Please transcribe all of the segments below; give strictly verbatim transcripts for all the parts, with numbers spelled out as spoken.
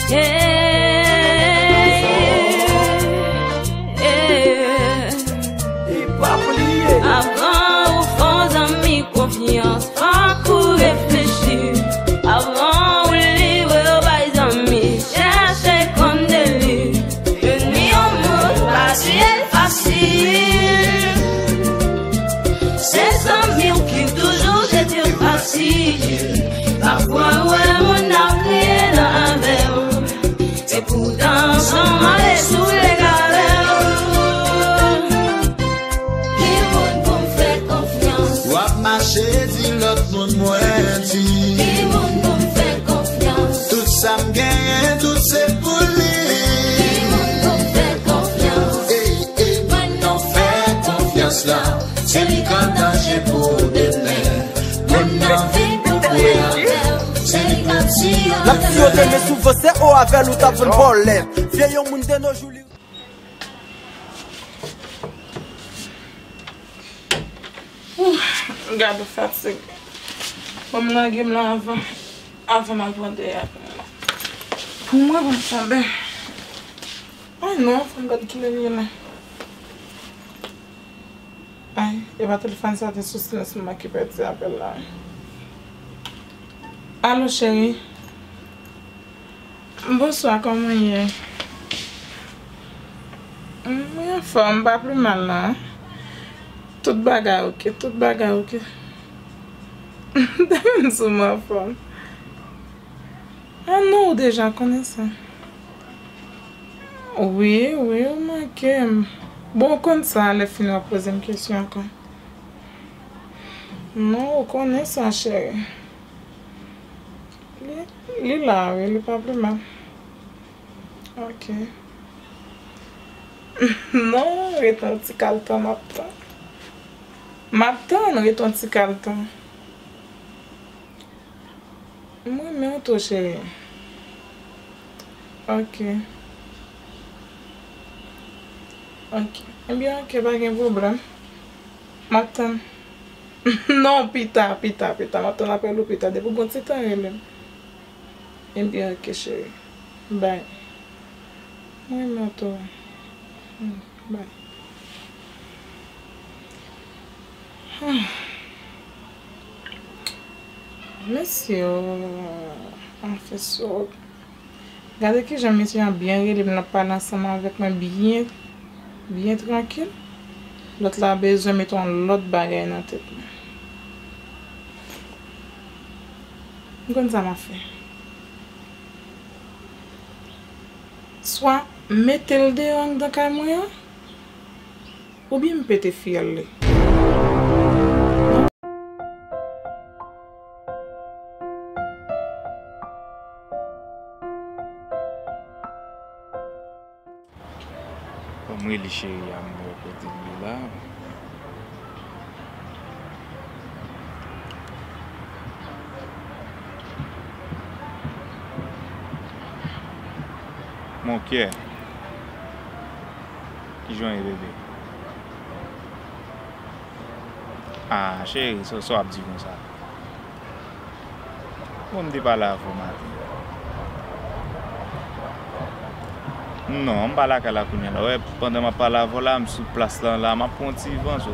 Hey, hey. Avan ou fè yon zanmi konfyans, fòk ou reflechi. Avan ou livre w bay zanmi, chèche konn de li. Vini yon moun pa si l fasil. Se zanmi w ki toujou jete fasil. Pafwa ou wè moun ap kriye nan avè w. Epoutan san male sou lekare w. Ki moun pou m fè konfyans? W ap mache di lòt moun mwen di. Ki moun pou m fè konfyans? Tout sa m genyen, tout se pou li. Ki moun pou m fè konfyans? Ey, ey, moun nou fè konfyans la, se li k an danje pou demen. Moun nan vin pou kwe avè w, se li k ap tiye. N ap siyote, men souvan se o avè l ou t ap jwenn vòlè. Vye yon moun de nos jours li. Gade fatig. Bon, m lage m la avan, avan m al pran dèyè pou mwen. Pou mwen, pou m tonbe. Ay non, fò m gade kilè li ye la. Ay, e pa telefòn sa te sou silans, m manke pèdi apèl la. Alo, cheri. Bonswa, kòman w ye? Mwen anfòm, m pa pli mal non. Tout bagay oke, tout bagay oke. Depi m sou mwen anfòm. Ah non, ou deja konnen sa. Wi, wi, ou manke m. Bon, ou konn sa, lè fini w ap poze m kesyon ankò. Non, ou konnen sa, cheri. Li, li la, wi, li pa pli mal. Ok. Non, ret yon ti kal tan, m ap tann. M ap tann, ret yon ti kal tan. M renmen w tou, cheri. Ok. Ok. Ebyen, ok, pa gen pwoblèm. M ap tann. Non, pita, pita, pita. M ap tann apèl ou pita. Depi w gen yon ti tan, rele m. Ebyen, ok, cheri. Bye. M renmen w tou. Hmm, bye. Hmm. Mesye yo, anfen sòt. Gade kijan mesye an byen rele m, l ap pale ansanm avèk mwen byen, byen trankil. Lòt la bezwen mete yon lòt bagay nan tèt mwen. M konn sa m ap fè. Swa m mete l deyò anndan kay mwen an, oubyen m pete fyèl li. Ban m rele cheri a, m wè kote l ye la. Mon kè. Kijan w ye, bebe? Ah, cheri, sa, sa w ap di konsa? Bon, m te pale avè w maten. Non, m pa lakay la kounye a la. Ou wè, pandan m ap pale avè w la, m sou plas lan la, m ap pran yon ti van so.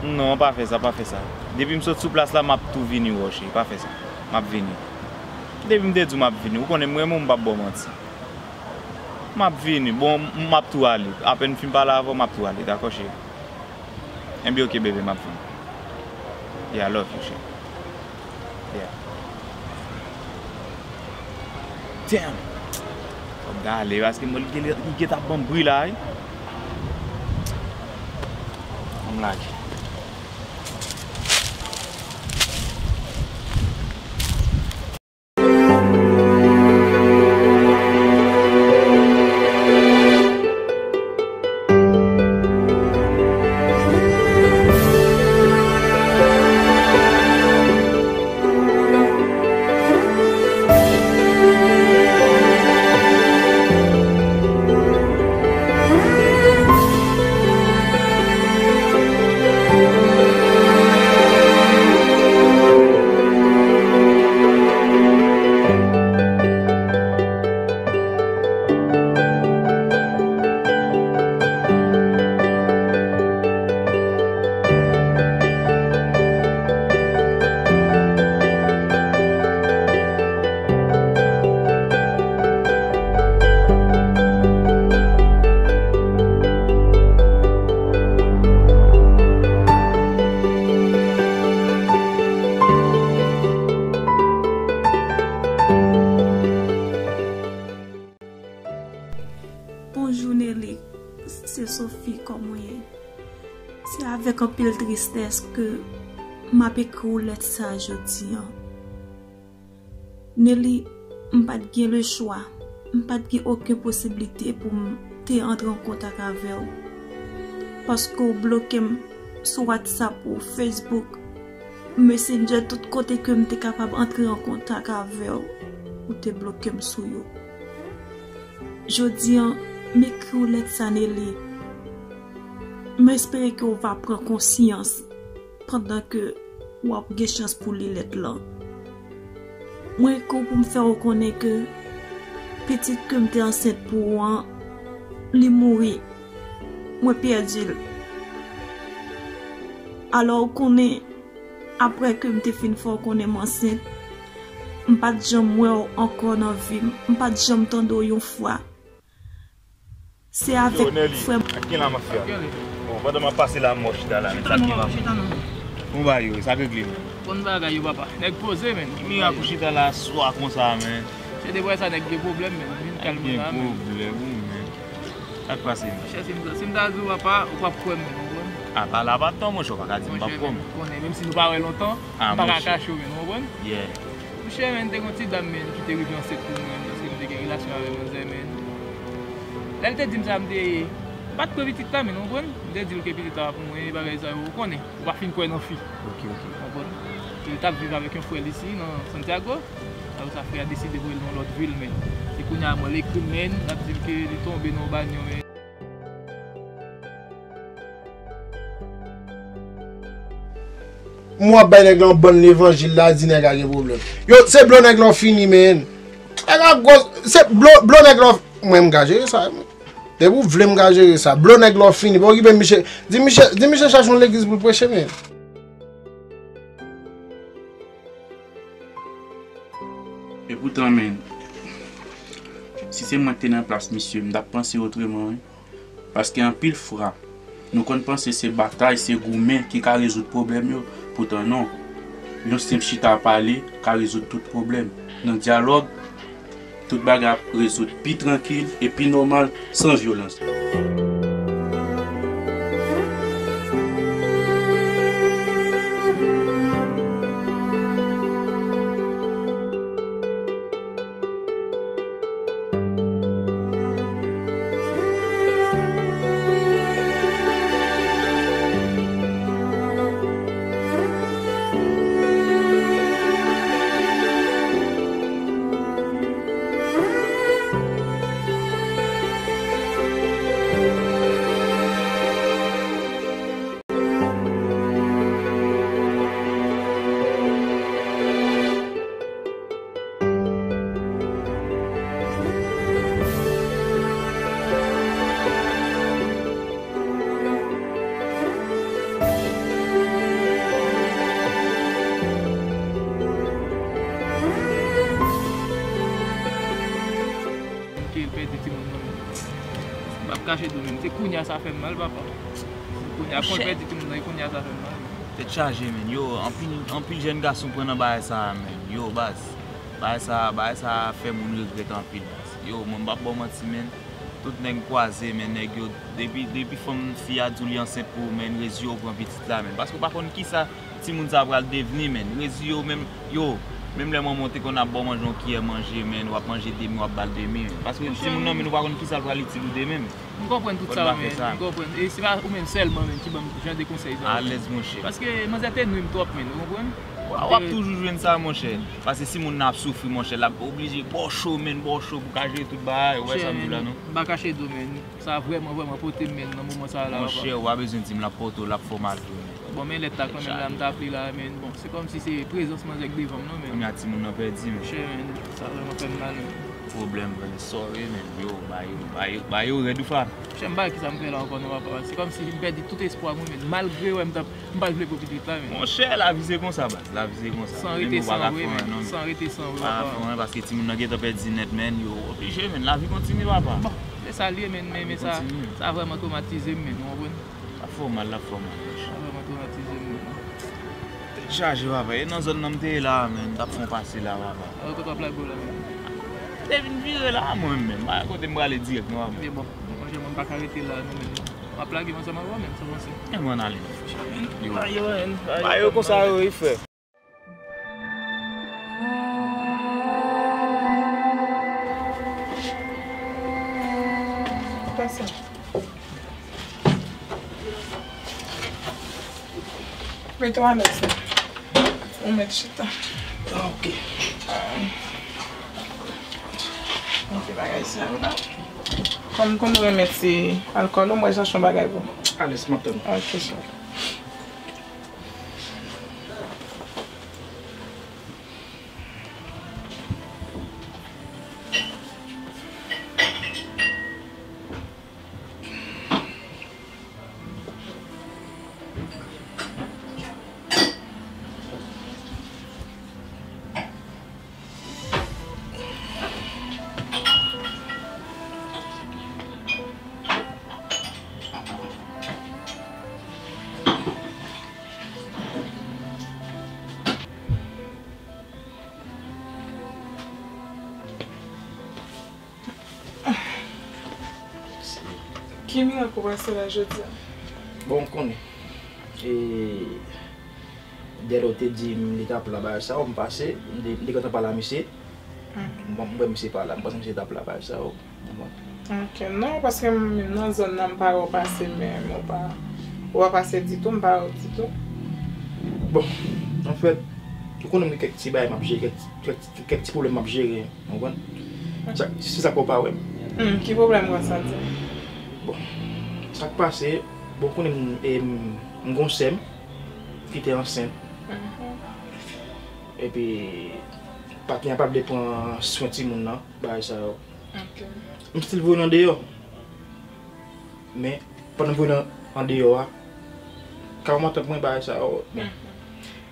Non, pa fè sa, pa fè sa. Depi m sot sou plas la, m ap tou vini wè w, cheri. Pa fè sa. M ap vini. Depi m te di w m ap vini, ou konnen m renmen w, m p ap ba w manti. M ap vini. Bon, m ap tou ale. Apèn m fin pale avè w, m ap tou ale. Dakò, cheri? Enben, ok, bebe, m ap vini. Yeah, I love you, cheri. Yeah. Damn. Fò m ta ale, paske mwen, li gen, li gentan ap ban m bri la, wi. Fò m lage. Fi kòm ou ye. Se avèk anpil tristès ke m ap ekri w lèt sa jodi an. Nelly, m pa t gen lechwa, m pa t gen okenn posiblite pou m te antre an kontak avè w. Paske w bloke m sou WhatsApp ou Facebook, Messenger, tout kote ke m te kapab antre an kontak avè w, ou te bloke m sou yo. Jodi an, m ekri w lèt sa, Nelly. M espere ke w va pran konsyans pandan ke w ap gen chans pou li lèt lan. Mwen ekri w pou m fè w konnen ke pitit ke m te ansent pou ou an, li mouri. Mwen pèdi l. Alò, ou konnen, apre ke m te fin fè w konnen m ansent, m pa t janm wè w ankò nan vi m. M pa t janm tande w yon fwa. Se avèk frè m. Ak ki la m ap fè a? Bon, pandan m ap pase la, mò chita la, men sa ki la. Bon bagay yo, sa k regle, men. Bon bagay yo, papa. Nèg poze, men. Ki mirak ou chita la swa konsa, men. Se de wè sa nèg gen pwoblèm, men. Vin kalme la, men. Gen pwoblèm, wi, men. Sa k pase, men? Monchè, si m, si m ta di w, papa, ou p ap kwè m, men, ou konprann? A, pa la pa tan, monchè, ou pa ka di m p ap kwè m. Monchè, men, konnen, menm si nou pa wè lontan, m pa ka kache w, men, ou konprann? Yeah. Monchè, men, te gon ti dam, men, ki te rive ansent pou mwen, paske m te gen relasyon avè manzè, men. Lè l te di m sa, m te, m pa t kwè pitit la, men, ou konprann? M te di l ke pitit la pa pou mwen, e bagay sa yo, ou konnen, ou pa fin kwè nan fi. Ok, ok. Ou konprann? Li t ap viv avèk yon frè l isi, nan Santiago. Apre sa, frè a deside voye l nan lòt vil, men. Se kounye a, mwen, l ekri m, men, l ap di m ke li tonbe nan yon banyo, men. M w ap bay nèg la yon bann levanjil la, di nèg la gen pwoblèm. Yo, se blo nèg la w fini, men. Nèg la gwo, se blo, blo nèg la w, mwen m ka jere sa. Depi w vle m ka jere sa. Blo nèg la w fini. Pa okipe misye. Di misye, di misye chache yon legliz pou l preche, men. Epoutan, men, si se mwen k te nan plas misye, m t ap panse otreman, wi. Paske anpil fwa, nou konn panse se batay, se goumen ki ka rezoud pwoblèm yo. Poutan non, yon senp chita pale ka rezoud tout pwoblèm. Nan dyalòg, tout bagay ap rezoud pi trankil e pi nòmal, san vyolans. Ke l pèdi timoun nan, men. M p ap kache di w, men. Se kounye a sa fè m mal, papa. Se kounye a, kon l pèdi timoun nan, e kounye a sa fè m mal, men. Tèt chaje, men. Yo, anpil, anpil jèn gason pran nan bagay sa a, men. Yo, baz. Bagay sa, bagay sa fè moun regrèt anpil, baz. Yo, mwen m p ap ba w manti, men. Tout nèg m kwaze, men, nèg yo, depi, depi fanm, fi a di w li ansent pou ou, men, rezi yo pran pitit la, men. Paske w pa konn kisa timoun sa pral devni, men. Rezi yo, menm, yo, menm lè manman w te konn ap ba w manje yon kiyè manje, men, w ap manje demi, w ap ba l demi, men. Paske timoun nan, men, ou pa konn kisa l pral itil ou demen, men. M konprann tout sa, men. M konprann. E se pa ou menm sèlman, men, ki ban m jan de konsèy sa yo. Alèz, monchè. Paske manzè te nwi m twòp, men, ou konprann? W ap toujou jwenn sa, monchè. Paske si moun nan ap soufri, monchè, l ap oblije ba w cho, men, ba w cho pou ka jere tout bagay. Ou wè sa m di w la, non? M pa kache di w, men. Sa vrèman, vrèman pote m, men, nan moman sa a la, papa. Monchè, ou pa bezwen di m, l ap pote w, l ap fè w mal tou, men. Bon, men lèt la kanmenm la, m t ap li la, men. Bon, se kòmsi se prezans manzè k devan m, non, men. Kounye a timoun nan pèdi, men. Monchè, men, sa vrèman fè m mal, men. Pwoblèm, men, sorry, men. Yo, ba yo, ba yo, ba yo rèd ou fa. Monchè, m pa wè kisa m fè la ankò, non, papa. Se kòmsi m pèdi tout espwa mwen, men. Malgre, wè, m t ap M pa t vle pran pitit la, men. Monchè, lavi se konsa, baz. Lavi se konsa. San rete san vre, men. San rete san vre, papa. Pa fè anyen, paske timoun nan gentan pèdi nèt, men. Yo oblije, men. Lavi kontinye, papa. Bon, se sa l ye, men, men, men sa, sa vrèman twomatize m, men, ou konprann? L ap fè w mal, l ap fè w mal, monchè. Sa vrèman twomatize m, men. Tèt chaje, papa. E nan zòn nan m te ye la, men. M t ap fè yon pase la, papa. Alò, kote w ap lage w la, men? M te vin vire la, mwen menm. Pa kote m prale dirèk, non, papa. Ebyen, bon, mwen, mwen pa ka rete la, non, men. M ap lage m ansanm avè w menm, sa w panse? E mwen ale non, frè. Yo. Ba yo, ba yo konsa yo, wi, frè. Pase. Mete w alèz la. Ou mèt chita. Ah, ok. Mete bagay sa yo la. Kòm m konn ou renmen ti alkòl, ou mwen chache yon bagay pou. Alèz, m ap tann. Ok, cheri. Ki mirak ou pase la jodi a? Bon, ou konnen. E, Dèlò te di m li t ap la bagay sa yo, m pase, m te, m te gentan pale a misye. Bon, m wè misye pa la, m panse misye t ap la bagay sa yo. Ok, non, paske m menm nan zòn nan m pa wè w pase menm, ou pa, ou pa pase ditou, m pa wè w ditou. Bon, anfèt, ou konnen m gen kèk ti bagay m ap jere, kèk, kèk, kèk ti pwoblèm m ap jere, ou konprann? Sa, se sa k fè w pa wè m. Hmm, ki pwoblèm ou sa di? Bon, sa k pase, bon, ou konnen m, e, m, m gon sè m ki te ansent. Mhm. Epi, patnè a pa vle pran swen timoun nan, bagay sa yo. Ok. M still voye l andeyò. Men, pandan m voye l an, andeyò a, ka w matant mwen bagay sa yo. Men,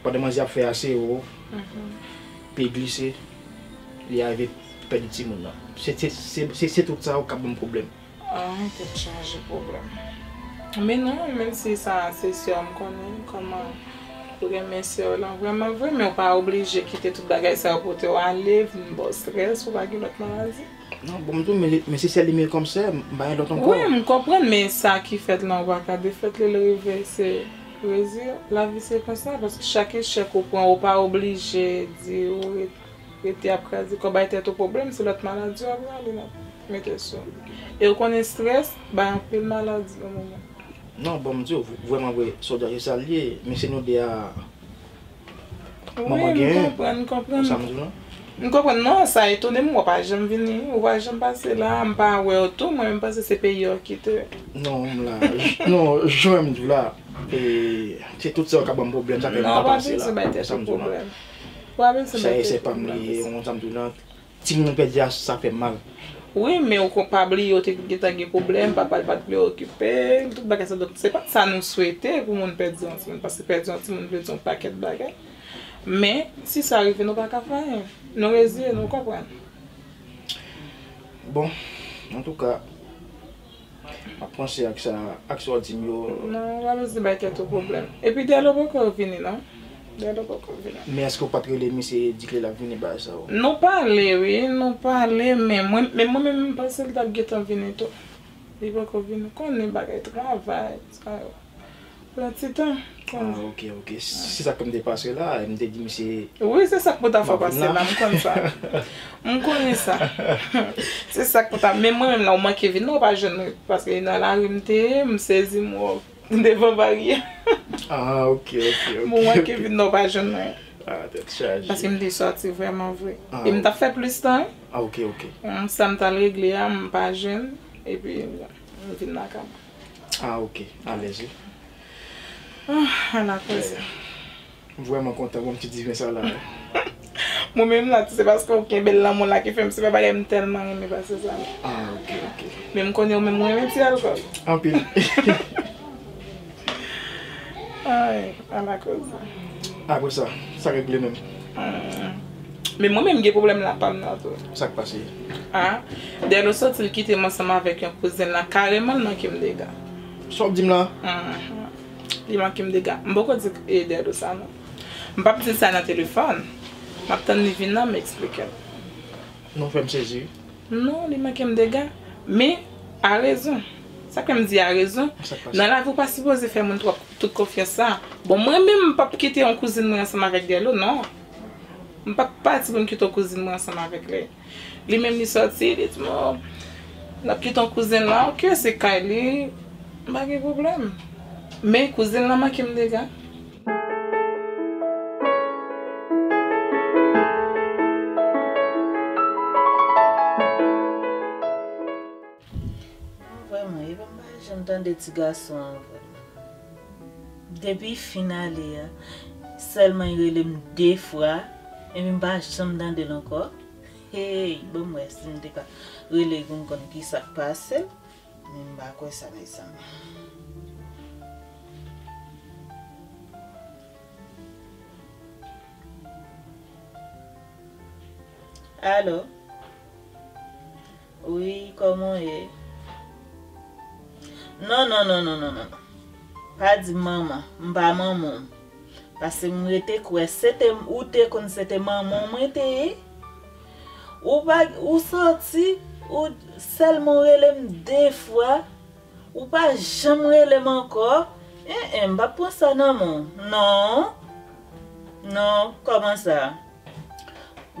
pandan manzè ap fè ase wo, pye glise, li arive pèdi timoun nan. Se, se, se, se, se tout sa yo k ap ban m pwoblèm. Ay, tèt chaje pwoblèm. Men non, menm si sa se sè w, m konnen kòman ou renmen sè w lan vrèman vre, men ou pa oblije kite tout bagay sa yo pote w ale, vin ba w strès, ou pa gen lòt maladi. Non, bon, m di w, men, men se sè li menm kòm sè, m pa gen lòt ankò. Wi, m konprann, men sa ki fèt lan, ou pa ka defèt li, l rive, se rezi, lavi se konsa, paske chak echèk ou pran, ou pa oblije di ou ret-, rete ap kraze kò, bay tèt ou pwoblèm, se lòt maladi w ap rale, l ap mete sou ou. E ou konnen estrès bay anpil maladi nan moman. Non, bon, m di w, vrèman vre, sa w di a, se sa l ye, men se nou de a, manman genyen. Wi, m konprann, m konprann. Sa m di w lan? M konprann, non, sa etone m, ou pa janm vini, ou pa janm pase la, m pa wè w tou, mwen menm panse se peyi a w kite. Non, m la, j-, non, jan m di w la, e, se tout sa yo k ap ban m pwoblèm, sa fè m pa pase la. Non, pa bezwen bay tèt ou pwoblèm. Pa bezwen bay tèt ou pwoblèm. Sa e sè pa m li ye, ou konn sa m di w lan. Timoun mwen pèdi a, sa fè m mal. Wi, men ou kon pa bliye, ou te gentan gen pwoblèm, papa l pa t vle okipe l, tout bagay sa. Donk, se pa sa nou swete pou moun pèdi yon timoun, paske pèdi yon timoun vle di yon pakèt bagay. Men, si sa rive, nou pa ka fè anyen. Nou reziye, nou konprann. Bon, antouka, M ap panse ak sa, ak sa w di m yo. Non, w pa bezwen bay tèt ou pwoblèm. Epi Dèlo poko vini, non. Dèlo poko vini. Men èske w pa t rele misye di ke l ap vini bagay sa yo? Nou pale, wi, nou pale, men mwen, men mwen menm, m panse l t ap gentan vini tou. Li poko vini, konnen bagay travay, sa yo. Pran ti tan. Ah, ok, ok. Se sa k fè m te pase la, e m te di misye. Wi, se sa k pou ta fè w pase la, m konn sa. M konnen sa. Se sa k pou ta. Men mwen menm la, ou manke vin, non, ou pa jwenn mwen. Paske nan lari m te ye, m sezi, m wè w devan baryè. Ah, ok, ok, ok. Mwen manke vin, non, ou pa jwenn mwen. Ah, tèt chaje. Paske m te sòti vrèman vre. Ah, e m t ap fè plis tan, wi. Ah, ok, ok. Sa m t al regle a, m pa jwenn. Epi, bon, m vin lakay mwen. Ah, ok. Alèz, wi. Ah, ala koze. M vrèman kontan wè m ti diven sa la. Mwen menm la, se paske w kenbe l nan men w la ki fè m, se pa bagay m tèlman renmen pase sa, non. Ah, ok, ok. Men m konnen ou menm ou renmen ti alkòl. Anpil. Ay, ala koze. Apre sa, sa regle menm. Hmm. Men mwen menm gen pwoblèm la pa m nan tou. Sa k pase? Ah, Dèlo soti l kite m ansanm avèk yon kouzen l la, kareman l manke m dega. Sa w ap di m la? Hmm. Li manke m dega. M poko di e Dèlo sa non. M p ap di l sa nan telefòn. M ap tann li vin la, m eksplike l. Non, fè m sezi wi. Non, li manke m dega. Men, a rezon. Sa k fè m di a rezon. Nan lavi, ou pa sipoze fè moun twòp tout konfyans sa. Bon, mwen menm, m p ap kite yon kouzin mwen ansanm avèk Dèlo, non. M p ap pati pou m kite yon kouzin mwen ansanm avèk li. Li menm, li sòti, li di m, "Oh, n ap kite yon kouzin la, oke, se kay li, m pa gen pwoblèm." Men kouzin lan manke m dega. Non, vrèman, epi m pa janm tande ti gason an, vrèman. Depi fin ale a, sèlman li rele m de fwa, epi m pa janm tande l ankò. Hey, ban m wè si m te ka rele pou m konn ki sa k pase l. Men m pa kwè sa, mezanmi. Alo? Wi, kòman w ye? Non, non, non, non, non, non, non. Pa di m manman, m pa manman w. Paske m rete kwè se te ou te konn se te manman w mwen te ye. Ou pa, ou sòti, ou sèlman w rele m de fwa. Ou pa janm rele m ankò. En, en, m p ap pran sa nan men w. Non. Non, kòman sa?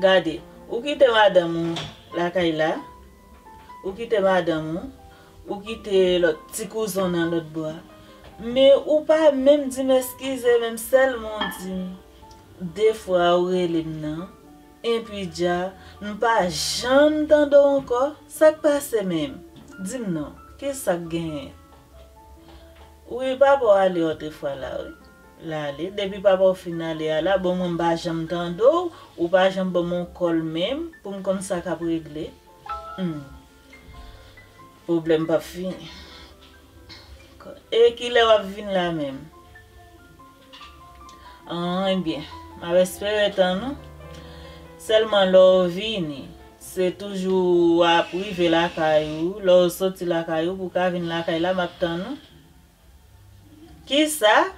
Gade, ou kite madanm ou lakay la. Ou kite madanm ou. Ou kite lòt ti kouzon nan lòt bò a. Men ou pa menm di m eskize, menm sèlman w di m de fwa ou rele m nan. Enpi dja, m pa janm tande w ankò. Sa k pase menm? Di m non, ki sa k genyen? Wi, papa w ale otrefwa la, wi. L ale. Depi papa w fin ale a la, bon, mwen m pa janm tande w, ou pa janm ban m yon kòl menm pou m konn sa k ap regle. Hmm. Pwoblèm p ap fini. E kilè w ap vin la menm? An, ebyen, m ap espere tann ou. Sèlman lè w vini, se toujou w ap rive lakay ou, lè w soti lakay ou pou w ka vin lakay la, m ap tann ou. Kisa?